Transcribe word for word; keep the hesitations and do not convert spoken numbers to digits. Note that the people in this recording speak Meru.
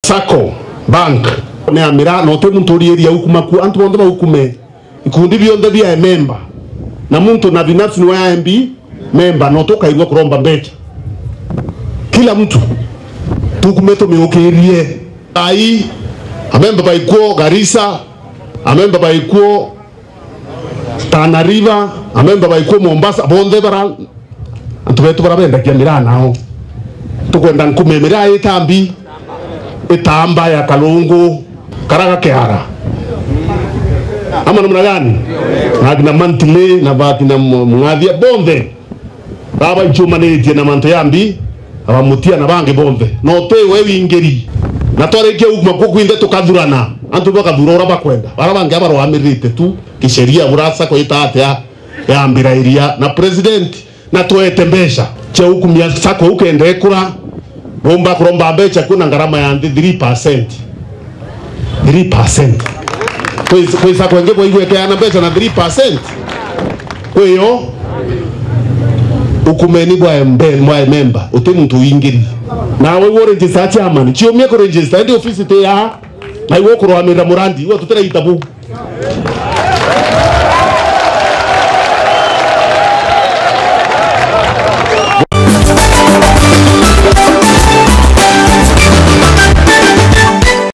Sacco, bank, ni ya miraa, na uti muntu uriiria ukuma ku, antu bonthe baukume. Ikundi bionthe bia memba. Na muntu na binafsi ni wa M B memba, no tukairua kuromba mbecha. Kila mtu tukume tumiukirie. Ai, amemba baikuo Garissa, amemba baikuo Tana River, amemba baikuo Mombasa, bonthe bara antu betu bara bendagia miraa nao. Tukwenda nkume miraa itambi, itamba ya Kalungu, kara gakeara. Ama namna gani? Na akina Mantile, na bakina Mng'athia, bonthe. Baba ichumanitie na mantu yambi, abamutia na bangi bonthe. No ti we wingiri. Na twarikia uguma kuo kwinthe tukathurana. Antu bakathura ura bakwenda. Bara bangi abarugamirite tu, kisheria bura sacco ita atia yambira iria. Na president, na twete mbeca cia ukumia sacco ukenda ikura. Bomba kuromba mbeca kuna ngarama ya nthi three percent. Three percent. Kwi, kwi sacco ingi bwaigua ikeana mbeca na three percent? Kwiyo, ukumeni bwa mbe-, bwa memba, uti muntu wingiri. Nawe iwe register chairman, chiumia ku register, indi ofisi ti ya, na iwe ukurugamirira murandi, iwe tutira itabu.